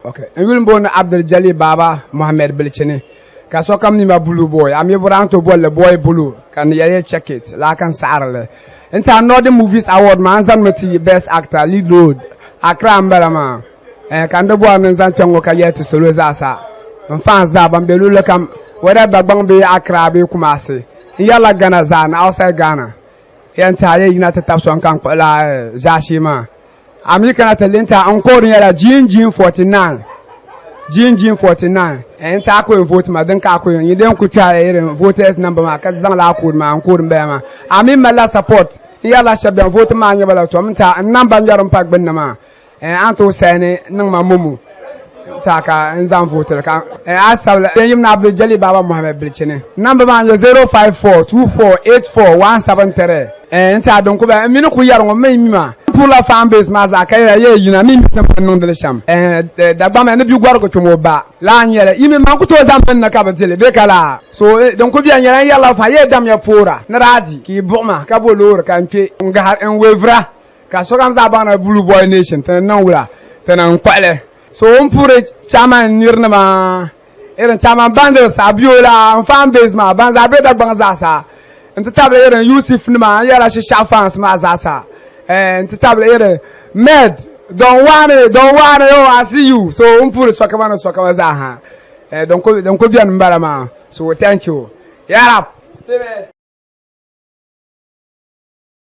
Okay. N yuli m-booni Abdul Jalil Baba Mohammed Bilichini ka sokam mi ma Blue Boy. A mi bɔri a ni tooi bolli Boy Blue ka ni yɛli check it laa ka n saɣiri li. N tiɛha Northern Movies Award maa n zanimi ti Best Actor Lead Role Accra m-bala maa. Eh, ka n di bɔri ni n zaŋ kpɛŋ ŋɔ ka yɛli ti salo zaasa n fans zaa ban be luɣili kam whether Dagbaŋ bee Accra bee Kumasi n yɛrila Ghana zaa ni outside Ghana. Yɛn tiɛha yɛ yina ti tabi sɔŋ ka n kpuɣila eh, zaashee maa. A mi kana ti lihi n code nyɛla GG 49 GG 49 n ti a ku yɛn vote ma din ka a ku yɛn yi din ku kpɛhi irin voters number maa ka zaŋ laa code maa n code n bala maa a mi malila support n yɛrila shɛba bɛn vote maa nyɛ bala tom n ti a n number nyɛri n pa gbunni maa a ni tooi saini niŋ ma momo n ti a ka n zaŋ vote li ka a sabila din yim na Abdul Jalil Baba Mohammed Bilichini number maa nyɛ 054 24 84 173 n ti a din ku bala n mi ni ku yɛri ŋɔ mi mi maa N puhirila fan base maa zaa ka yɛra yee yina mi mi ti ni niŋdi li shɛm. Dagbamba ni bia gɔrigu kpɛm o ba laa n nyɛli yi mi man ku tooi zaŋ bini ni ka bi dili bee ka laa so din ku beni nyɛla n yɛrila fa yee damya poora ni daa di ka yi buɣi ma ka bo loori ka n kpe n gahari n wevira ka sokam zaa baŋ ni Blue Boy Nation ti ni niŋ wula ti ni n kpuɣili so n puhiri chairman nirinima irin chairman Bundles Abiola n fan base maa ban zaa be Dagbaŋ zaasa n ti tabili irin Yusuf nima n yɛrila Shishɛɣu fans maa zaasa n ti tabili irin Med Don Wane Don Wane oh I see you so n puhiri sokama ni sokama zaa ha din ku beni m bala maa so thank you yarab.